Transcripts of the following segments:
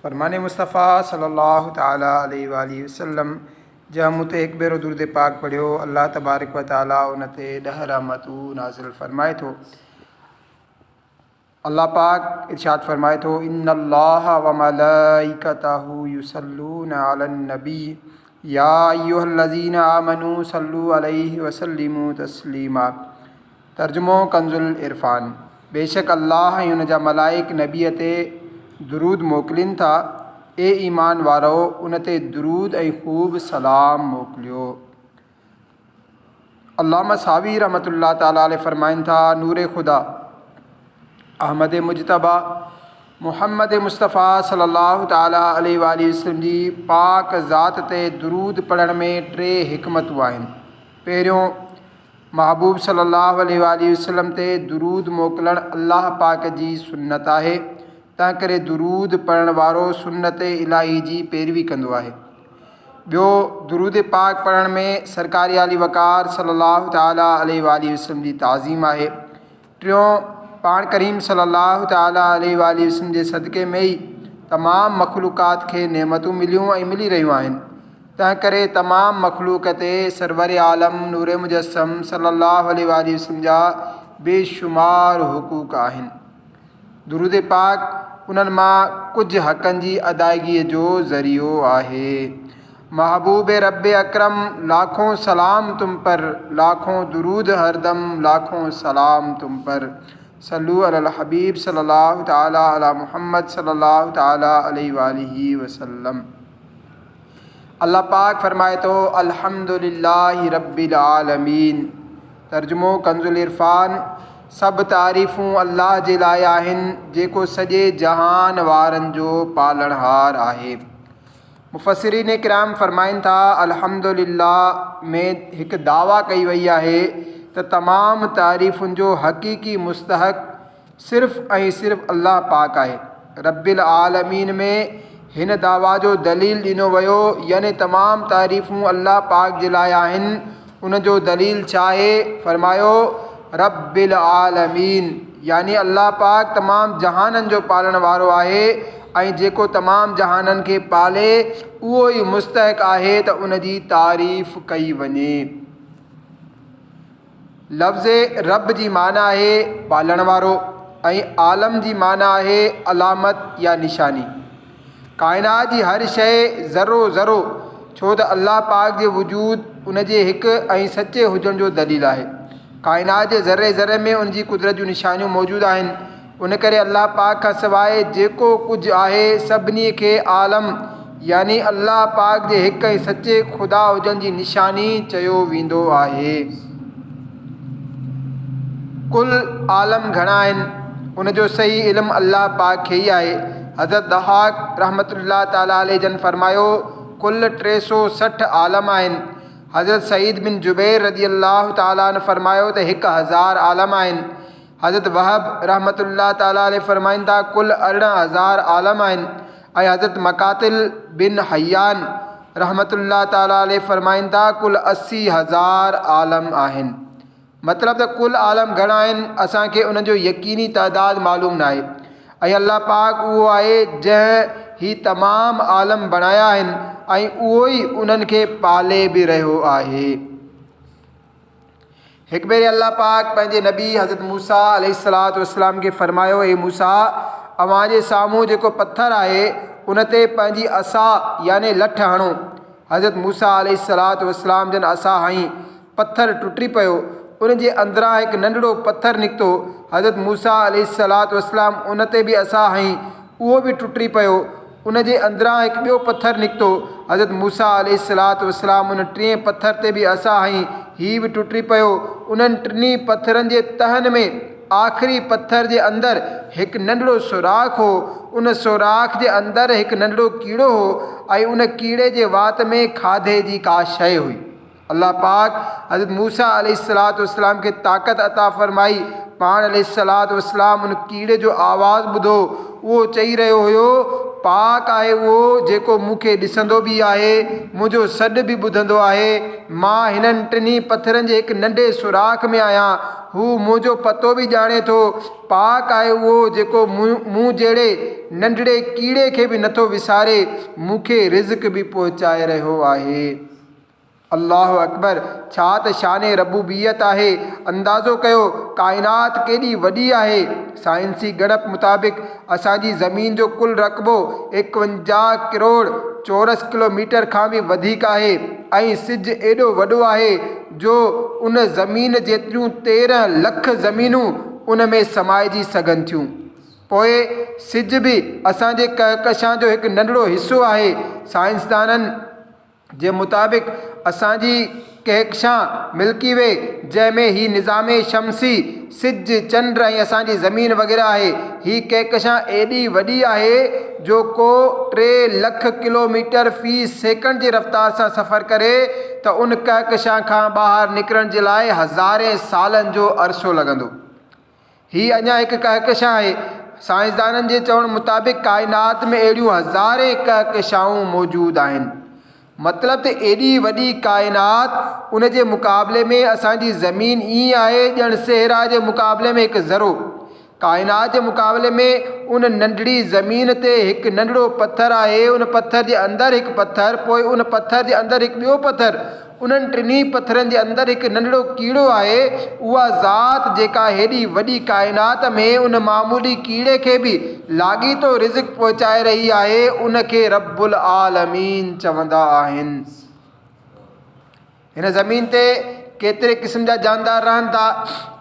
فرمان مصطفيٰ صلّي الله تعالٰي عليه واٰله وسلّم، جنهن مون تي هڪ ڀيرو درود پاڪ پڙهيو، الله تبارڪ و تعالٰي ان تي ڏهه رحمتون نازل فرمائي ٿو. الله پاڪ ارشاد فرمائي ٿو، ان الله وملائڪته يصلون علي النبي يا ايها الذين آمنوا صلوا عليه وسلموا تسليما. ترجمو ڪنزالعرفان، بيشڪ الله ۽ ان جا ملائڪ نبيء تي درود موڪلين ٿا، اي ايمان وارؤ! ان تي درود ۽ خوب سلام موڪليو. علامه ساوي رحمة الله تعالٰي عليه فرمائن ٿا، نور خدا، احمد مجتبيٰ، محمد مصطفيٰ صلّي الله تعالٰي عليه واٰله وسلّم جي پاڪ ذات تي درود پڙهڻ ۾ ٽي حڪمتون آهن. پهريون، محبوب صلي الله عليه واٰله وسلم تي درود موڪلڻ الله پاڪ جي سنت آهي، تنهنڪري درود پڙهڻ وارو سنت الاهي جي پيروي ڪندو آهي. ٻيو، درود پاڪ پڙهڻ ۾ سرڪار عالي وقار صلي الله تعالٰي عليه واٰله وسلم جي تعظيم آهي. ٽيون، پاڻ ڪريم صلّي اللّٰه تعالٰي عليه واٰله وسلّم جي صدقي ۾ ئي تمام مخلوقات کي نعمتون مليون ۽ ملي رهيون آهن، تنهنڪري تمام مخلوق تي سرور عالم نور مجسّم صلّي اللّٰه عليه واٰله وسلّم جا بي شمار حقوق آهن. درود پاڪ انهن مان ڪجهه حقن جي ادائگيء جو ذريعو آهي. محبوب رب اڪرم لاکون سلام تم پر لاکون درود هر دم لاکون سلام تم پر صلو علی الحبيب صلي الله تعالي علي محمد صلي الله تعالي عليه واله وسلم. الله پاڪ فرمائي ٿو الحمدلله رب العالمين ترجمو ڪنزالعرفان، سڀ تعريفون الله جي لاء آهن جيڪو سڄي جهان وارن جو پالڻهار آهي. مفسرين ڪرام فرمائن ٿا الحمدلله ۾ هڪ دعويٰ ڪئي وئي آهي ته تمام تعريفن جو حقيقي مستحق صرف ۽ صرف الله پاڪ آهي. رب العالمين ۾ هن دعويٰ جو دليل ڏنو ويو يعني تمام تعريفون الله پاڪ جي لاء آهن ان جو دليل ڇا آهي؟ فرمايو رب العالمين يعني الله پاڪ تمام جهانن جو پالڻ وارو آهي ۽ جيڪو تمام جهانن کي پالي اهو ئي مستحق آهي ته ان جي تعريف ڪئي وڃي. لفظ رب جي معنيٰ آهي پالڻ وارو ۽ عالم جي معنيٰ آهي علامت يا نشاني. ڪائنات جي هر شيء ذرو ذرو ڇو ته الله پاڪ جي وجود ان جي هڪ ۽ سچي هجڻ جو دليل آهي. ڪائنات جي ذري ذري ۾ ان جي قدرت جون نشانيون موجود آهن. ان ڪري الله پاڪ کان سواء جيڪو ڪجهه آهي سڀني کي عالم يعني الله پاڪ جي هڪ ۽ سچي خدا هجڻ جي نشاني چيو ويندو آهي. ڪل عالم گهڻا آهن ان جو صحيح علم الله پاڪ کي ئي آهي. حضرت ضحاڪ رحمة الله تعالٰي عليه جن فرمايو، ڪل 360 عالم آهن. حضرت سعيد بن جبير رضي الله تعالٰي عنه فرمايو ته 1000 عالم آهن. حضرت وهب رحمة الله تعالٰي عليه فرمائن ٿا، ڪل 18,000 عالم آهن ۽ حضرت مقاتل بن حيان رحمة الله تعالٰي عليه فرمائن ٿا، ڪل 80,000 عالم آهن. مطلب ته ڪل عالم گهڻا آهن، اسان کي انهن جو يقيني تعداد معلوم ناهي ۽ الله پاڪ اهو آهي جنهن هي تمام عالم بڻايا آهن ۽ اهو ئي انهن کي پالي به رهيو آهي. هڪ ڀيري الله پاڪ پنهنجي نبي حضرت موسيٰ عليه الصلوة والسلام کي فرمايو، اي موسيٰ! اوهان جي سامهون جيڪو پٿر آهي، ان تي پنهنجي عصا يعني لٺ هڻو. حضرت موسيٰ عليه الصلوة والسلام جن عصا هنئي، پٿر ٽٽي پيو، ان جي اندران هڪ ننڍڙو پٿر نڪتو، حضرت موسيٰ عليه الصلوة والسلام ان تي به عصا هنئي، اهو به ٽٽي پيو، ان جي اندران هڪ ٻيو پٿر نڪتو. حضرت موسيٰ عليه الصلوة والسلام ان ٽئين پٿر تي به عصا هنئي، هي به ٽٽي پيو. انهن ٽنهي پٿرن جي تهن ۾ آخري پٿر جي اندر هڪ ننڍڙو سوراخ هو. ان سوراخ جي اندر هڪ ننڍڙو ڪيڙو هو ۽ ان ڪيڙي جي وات ۾ کاڌي جي ڪا شيء هئي. الله پاڪ حضرت موسيٰ عليه الصلوة والسلام کي طاقت عطا فرمائي، پاڻ عليه الصلوة والسلام ان ڪيڙي جو آواز ٻڌو، اهو چئي رهيو هيو، پاڪ آهي اهو جيڪو مون کي ڏسندو به آهي، منهنجو سڏ به ٻڌندو آهي. مان هنن ٽنهي پٿرن جي هڪ ننڍي سوراخ ۾ آهيان، هو منهنجو پتو به ڄاڻي ٿو. پاڪ آهي اهو جيڪو مون جهڙي ننڍڙي ڪيڙي کي به نٿو وساري، مون کي رزق به پهچائي رهيو آهي. الله اڪبر! ڇا ته شان ربوبيت آهي! اندازو ڪيو ڪائنات ڪيڏي وڏي آهي. سائنسي ڳڻپ مطابق اسان جي زمين جو ڪل رقبو 51 ڪروڙ چورس ڪلوميٽر کان به وڌيڪ آهي ۽ سج ايڏو وڏو آهي جو ان زمين جيتريون 13 لک زمينون ان ۾ سمائجي سگهن ٿيون. پوء سج به اسان جي ڪهڪشان جو هڪ ننڍڙو حصو آهي. سائنسدانن. جي مطابق اسان جي ڪهڪشان ملڪي وي جنهن ۾ هي نظام شمسي، سج، چنڊ ۽ اسان جي زمين وغيره آهي. هي ڪهڪشان ايڏي وڏي آهي جو ڪو ٽي لک ڪلوميٽر في سيڪنڊ جي رفتار سان سفر ڪري ته ان ڪهڪشان کان ٻاهر نڪرڻ جي لاء هزارين سالن جو عرصو لڳندو. هي اڃا هڪ ڪهڪشان آهي. سائنسدانن جي چوڻ مطابق ڪائنات ۾ اهڙيون هزارين ڪهڪشائون موجود آهن. مطلب ته ايڏي وڏي ڪائنات ان جي مقابلي ۾ اسان جي زمين ائين آهي ڄڻ صحرا جي مقابلي ۾ هڪ ذرو. ڪائنات جي مقابلي ۾ ان ننڍڙي زمين تي هڪ ننڍڙو پٿر آهي ان پٿر جي اندر هڪ پٿر پوء ان پٿر جي اندر هڪ ٻيو پٿر انهن ٽنهي پٿرن جي اندر هڪ ننڍڙو ڪيڙو آهي، اها ذات جيڪا هيڏي وڏي ڪائنات ۾ ان معمولي ڪيڙي کي به لاڳيتو رزق پهچائي رهي آهي، ان کي رب العالمين چوندا آهن. هن زمين تي ڪيتري قسم جا جاندار رهن ٿا،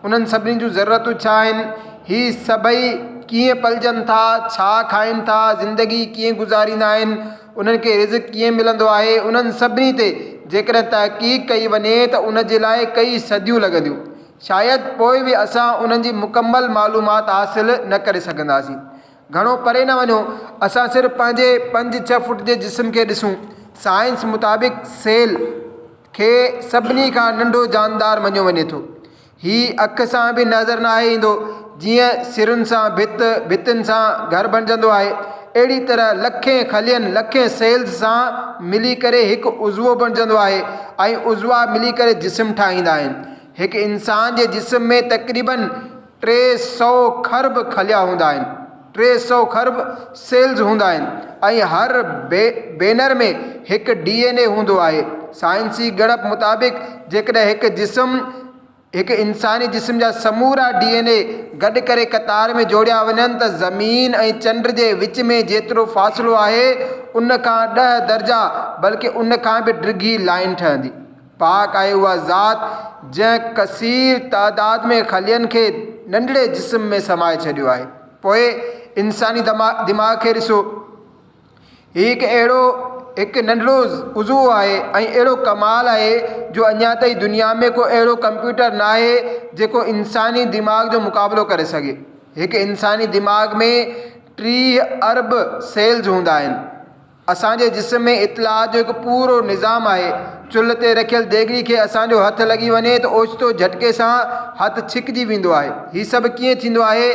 انهن سڀني جون ضرورتون ڇا آهن، هي سڀئي ڪيئن پلجن ٿا، ڇا کائن ٿا، زندگي ڪيئن گذاريندا آهن، انهن کي رزق ڪيئن ملندو آهي، انهن سڀني تي جيڪڏهن تحقيق ڪئي وڃي ته ان جي لاء ڪئي صديون لڳنديون. شايد پوء به اسان انهن جي مڪمل معلومات حاصل نه ڪري سگهنداسين. گهڻو پري نه وڃو، اسان صرف پنهنجي پنج ڇهه فوٽ جي جسم کي ڏسون. سائنس مطابق سيل کي سڀني کان ننڍو جاندار مڃيو وڃي ٿو. هي اک سان به نظر ناهي ايندو. جيئن سرن سان ڀت، ڀتين سان گهر بڻجندو آهي، اهڙي طرح لکين خلين، لکين سيلز سان ملي ڪري هڪ عضوو بڻجندو آهي ۽ عضوا ملي ڪري جسم ٺاهيندا آهن. هڪ انسان جي جسم ۾ تقريبن 300 کرب خليا هوندا آهن، 300 کرب سيلز هوندا آهن ۽ هر بينر ۾ هڪ ڊي اين اي هوندو آهي. سائنسي ڳڻپ مطابق جيڪڏهن هڪ جسم هڪ انساني جسم جا سمورا ڊي اين اي گڏ ڪري قطار ۾ جوڙيا وڃن ته زمين ۽ چنڊ جي وچ ۾ جيترو فاصلو آهي ان کان ڏهه درجا بلڪه ان کان به ڊگهي لائين ٺهندي. پاڪ آهي اها ذات جنهن ڪثير تعداد ۾ خلين کي ننڍڙي جسم ۾ سمائي ڇڏيو آهي. پوء انساني دماغ کي ڏسو. هي هڪ اهڙو هڪ ننڍڙو عضوو آهي ۽ اهڙو ڪمال آهي جو اڃا تائين دنيا ۾ ڪو اهڙو ڪمپيوٽر ناهي جيڪو انساني دماغ جو مقابلو ڪري سگهي. هڪ انساني دماغ ۾ 30 ارب سيلز هوندا آهن. اسان جي جسم ۾ اطلاعات جو هڪ پورو نظام آهي. چلهه تي رکيل ديڳڙي کي اسان جو هٿ لڳي وڃي ته اوچتو جهٽڪي سان هٿ ڇڪجي ويندو آهي. هي سڀ ڪيئن ٿيندو آهي؟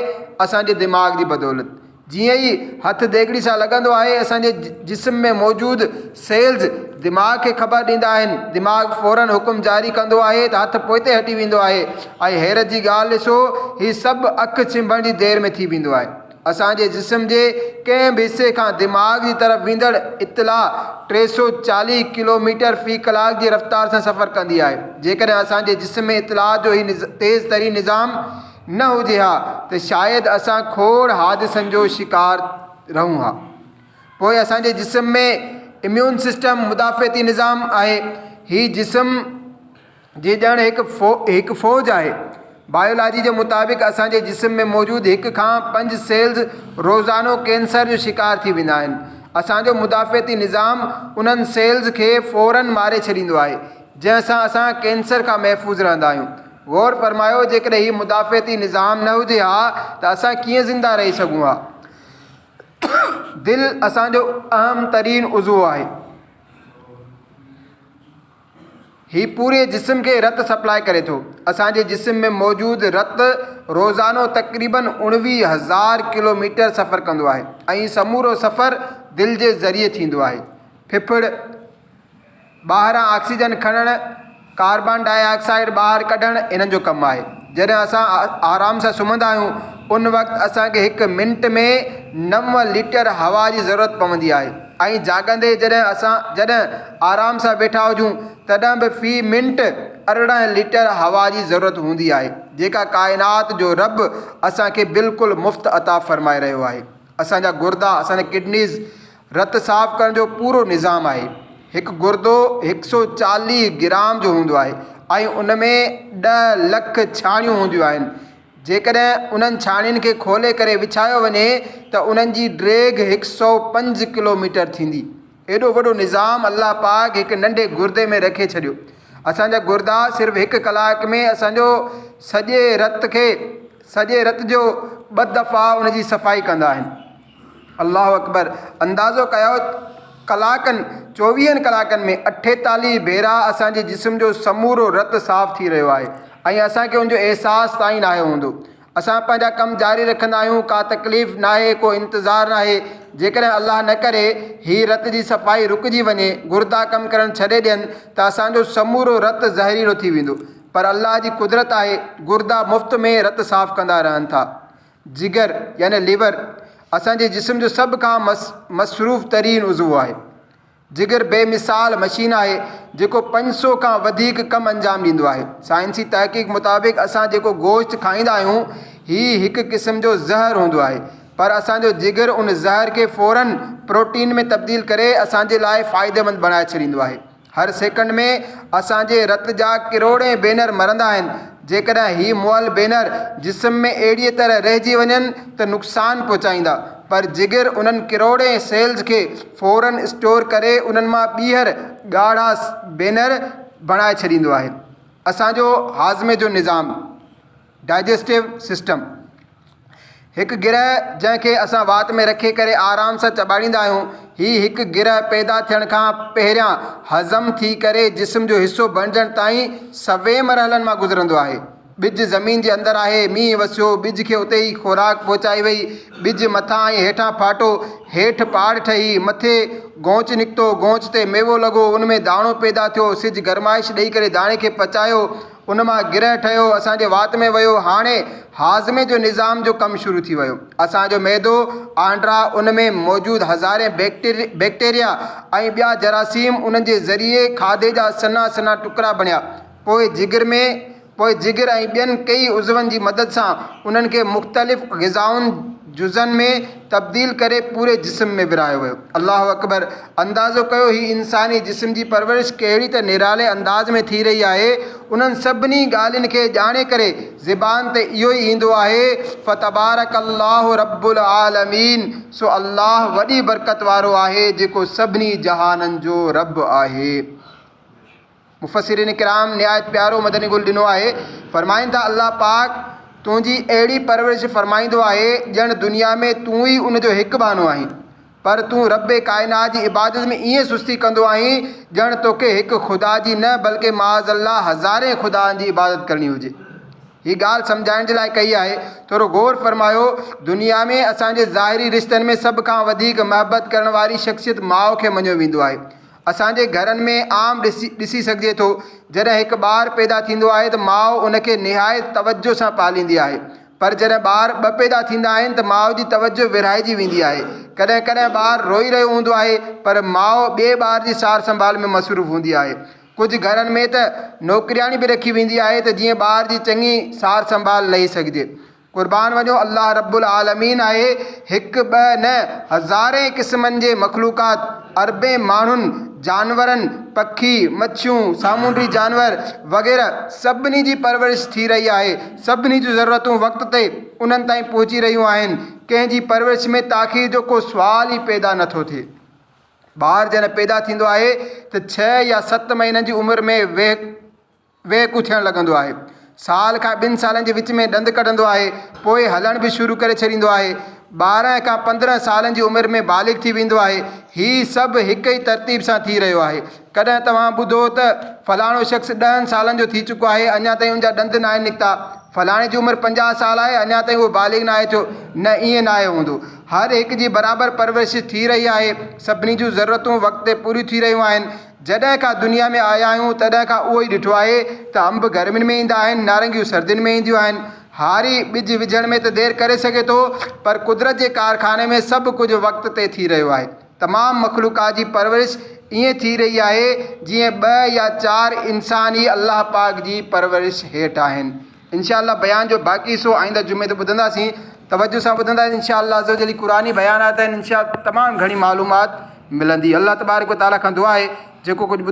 اسان جي دماغ جي بدولت. جيئن ئي هٿ ديڳڙي سان لڳندو آهي اسان جي جسم ۾ موجود سيلز دماغ کي خبر ڏيندا آهن. دماغ فورن حڪم جاري ڪندو آهي ته هٿ پوئتي هٽي ويندو آهي ۽ حيرت جي ڳالهه ڏسو هي سڀ اک ڇنڀڻ جي دير ۾ ٿي ويندو آهي. اسان جي جسم جي ڪنهن به حصي کان دماغ جي طرف ويندڙ اطلاع 340 ڪلوميٽر في ڪلاڪ جي رفتار سان سفر ڪندي آهي. جيڪڏهن اسان جي جسم ۾ اطلاعات جو هي تيز ترين نظام نه هجي ها ته شايد اسان کوڙ حادثن جو شڪار رهون ها. پوء اسان جي جسم ۾ اميون سسٽم، مدافعتي نظام، آهي. هي جسم. جي ڄڻ هڪ فوج آهي. بايولاجي جي مطابق اسان جي جسم ۾ موجود هڪ کان پنج سيلز روزانو ڪينسر جو شڪار ٿي ويندا آهن. اسان جو مدافعتي نظام انهن سيلز کي فورن ماري ڇڏيندو آهي جنهن سان اسان ڪينسر کان محفوظ رهندا آهيون. غور فرمايو جيڪڏهن هي مدافعتي نظام نه هجي ها ته اسان ڪيئن زنده رهي سگهون ها. دل اسان جو اهم ترين عضوو آهي. هي پوري جسم کي رت سپلاء ڪري ٿو. اسان جي جسم ۾ موجود رت روزانو تقريبن 19 هزار ڪلوميٽر سفر ڪندو آهي ۽ سمورو سفر دل جي ذريعي ٿيندو آهي. ڦڦڙ ٻاهران آڪسيجن کڻڻ، ڪاربان ڊاء آڪسائيڊ ٻاهر ڪڍڻ انهن جو ڪم آهي. جڏهن اسان آرام سان سمهندا آهيون ان وقت اسان کي هڪ منٽ ۾ نو ليٽر هوا جي ضرورت پوندي آهي ۽ جاڳندي جڏهن اسان جڏهن آرام سان ويٺا هجون تڏهن به في منٽ 18 ليٽر هوا جي ضرورت هوندي آهي جيڪا ڪائنات جو رب اسان کي بلڪل مفت عطا فرمائي رهيو آهي. اسان جا گردا، اسان جا ڪڊنيز رت صاف ڪرڻ جو پورو نظام آهي. هڪ گردو هڪ سو 40 گرام جو هوندو آهي ۽ ان ۾ 10 لک ڇاڻيون هونديون آهن. جيڪڏهن انهن ڇاڻين کي کولي ڪري وڇايو وڃي ته انهن جي ڊيگهه 105 ڪلوميٽر ٿيندي. ايڏو وڏو نظام الله پاڪ هڪ ننڍي گردي ۾ رکي ڇڏيو. اسان جا گردا صرف هڪ ڪلاڪ ۾ اسان جو سڄي رت کي سڄي رت جو ٻه دفعا ان جي صفائي ڪندا آهن. الله اڪبر! اندازو ڪيو ڪلاڪن چوويهن ڪلاڪن ۾ 48 ڀيرا اسان جي جسم جو سمورو رت صاف ٿي رهيو آهي ۽ اسان کي ان جو احساس تائين ناهي هوندو. اسان پنهنجا ڪم جاري رکندا آهيون، ڪا تڪليف ناهي، ڪو انتظار ناهي، جيڪڏهن الله نه ڪري هي رت جي صفائي رڪجي وڃي، گردا ڪم ڪرڻ ڇڏي ڏين ته اسان جو سمورو رت زهريلو ٿي ويندو. پر الله جي قدرت آهي، گردا مفت ۾ رت صاف ڪندا رهن ٿا. جگر يعني ليور اسان جي جسم جو سڀ کان مصروف ترين عضوو آهي. جگر بي مثال مشين آهي جيڪو 500 کان وڌيڪ ڪم انجام ڏيندو آهي. سائنسي تحقيق مطابق اسان جيڪو گوشت کائيندا آهيون هي هڪ قسم جو زهر هوندو آهي پر اسان جو جگر ان زهر کي فورن پروٽين ۾ تبديل ڪري اسان جي لاء فائديمند بڻائي ڇڏيندو آهي. هر سيڪنڊ ۾ اسان جي رت جا ڪروڙين بينر مرندا آهن. جيڪڏهن هي مئل بينر جسم ۾ اهڙيء طرح رهجي وڃن ته نقصان پهچائيندا، پر جگر انهن ڪروڙين سيلز کي فورن اسٽور ڪري انهن مان ٻيهر ڳاڙها بينر بڻائي ڇڏيندو آهي. اسان جو هاضمي جو نظام، Digestive System، هڪ گرهه جنهن کي اسان وات ۾ رکي ڪري آرام سان چٻاڙيندا آهيون. هي هڪ گرهه پيدا ٿيڻ کان پهريان هضم ٿي ڪري جسم جو حصو بڻجڻ تائين سوين مرحلن مان گذرندو آهي. ٻج زمين جي اندر آهي، مينهن وسيو، ٻج کي اتي ئي خوراڪ پهچائي وئي، ٻج مٿان ۽ هيٺان ڦاٽو، هيٺ پاڙ ٺهي، مٿي گونچ نڪتو، گونچ تي ميوو لڳو، ان ۾ داڻو پيدا ٿيو، سج گرمائش ڏئي ڪري داڻي کي پچايو، ان مان گرهه ٺهيو، اسان جي وات ۾ ويو، هاڻي هاضمي جو نظام جو ڪم شروع ٿي ويو. اسان جو معدو، آنڊرا، ان ۾ موجود هزارين بيڪٽيريا ۽ ٻيا جراثيم انهن جي ذريعي کاڌي جا سنها سنها ٽڪرا بڻيا، پوء جگر ۾ پوء جگر ۽ ٻين ڪيئي عضون جي مدد سان انهن کي مختلف غذائن جزن ۾ تبديل ڪري پوري جسم ۾ ورهايو ويو. الله اڪبر! اندازو ڪيو هي انساني جسم جي پرورش ڪهڙي ته نرالي انداز ۾ ٿي رهي آهي. انهن سڀني ڳالهين کي ڄاڻي ڪري زبان تي اهو ئي ايندو آهي فتبارڪ الله رب العالمين سو الله وڏي برڪت وارو آهي جيڪو سڀني جهانن جو رب آهي. مفسرين ڪرام نهايت پيارو مدني گل ڏنو آهي، فرمائن ٿا الله پاڪ تنهنجي اهڙي پرورش فرمائيندو آهي ڄڻ دنيا ۾ تون ئي ان جو هڪ ٻانهو آهين پر تون رب ڪائنات جي عبادت ۾ ائين سستي ڪندو آهين ڄڻ توکي هڪ خدا جي نه بلڪه معاذ الله هزارين خدائن جي عبادت ڪرڻي هجي. هي ڳالهه سمجهائڻ جي لاء ڪئي آهي. ٿورو غور فرمايو، دنيا ۾ اسان جي ظاهري رشتن ۾ سڀ کان وڌيڪ محبت ڪرڻ واري شخصيت ماء کي مڃيو ويندو آهي. اسان جي گهرن ۾ عام ڏسي سگهجي ٿو، جڏهن هڪ ٻار پيدا ٿيندو آهي ته ماء ان کي نهايت توجه سان پاليندي آهي، پر جڏهن ٻار ٻه پيدا ٿيندا آهن ته ماء جي توجه ورهائجي ويندي آهي. ڪڏهن ڪڏهن ٻار روئي رهيو هوندو آهي، پر ماء ٻئي ٻار جي سار سنڀال ۾ مصروف هوندي آهي. ڪجهه گهرن ۾ ته نوڪرياڻي به رکي ويندي آهي ته جيئن ٻار جي چڱي سار سنڀال لهي سگهجي. قربان وڃو الله رب العالمين آهي هڪ ٻه نه هزارين قسمن جي مخلوقات اربين ماڻهن جانورن پکي مڇيون سامونڊي جانور وغيره سڀني جي پرورش ٿي رهي آهي سڀني جون ضرورتون وقت تي انهن تائين پهچي رهيون آهن ڪنهن جي پرورش ۾ تاخير جو ڪو سوال ئي پيدا نٿو ٿئي. ٻار جڏهن پيدا ٿيندو آهي ته ڇهه يا ست مهينن جي عمر ۾ ويهه ويهڪو ٿيڻ لڳندو آهي. سال کان ٻن سالن جي وچ ۾ ڏند ڪڍندو آهي، پوء هلڻ به شروع ڪري ڇڏيندو آهي. 12 کان 15 سالن جي عمر ۾ بالغ ٿي ويندو آهي. هي سڀ هڪ ئي ترتيب سان ٿي رهيو آهي. ڪڏهن توهان ٻڌو ته فلاڻو شخص ڏهن سالن جو ٿي چڪو آهي، اڃا تائين ان جا ڏند ناهن نڪتا. فلاڻي جي عمر 50 سال آهي، اڃا تائين اهو بالغ ناهي ٿيو. نه ائين ناهي هوندو. هر هڪ جي برابر پرورش ٿي رهي آهي. سڀني جون ضرورتون وقت تي پوريون ٿي رهيون آهن. جڏهن کان دنيا ۾ آيا آهيون، تڏهن کان اهو ئي ڏٺو آهي ته انب گرمين ۾ ايندا آهن، نارنگيون سردين ۾ اينديون آهن. هاري ٻج وجهڻ ۾ ته دير ڪري سگهي ٿو، پر قدرت جي ڪارخاني ۾ سڀ ڪجهه وقت تي ٿي رهيو آهي. تمام مخلوقات جي پرورش ائين ٿي رهي آهي، جيئن ٻه يا چار انسان ئي الله پاڪ جي پرورش هيٺ آهن. انشاء الله بيان جو باقي حصو آئنده جمعي تي ٻڌنداسين. توجه سان ٻڌندا انشاء الله عزوجل هي قرآني بيانات آهن انشاء تمام گهڻي معلومات ملندي. الله تبارڪ وتعالي کان دعا آهي جيڪو ڪجهه.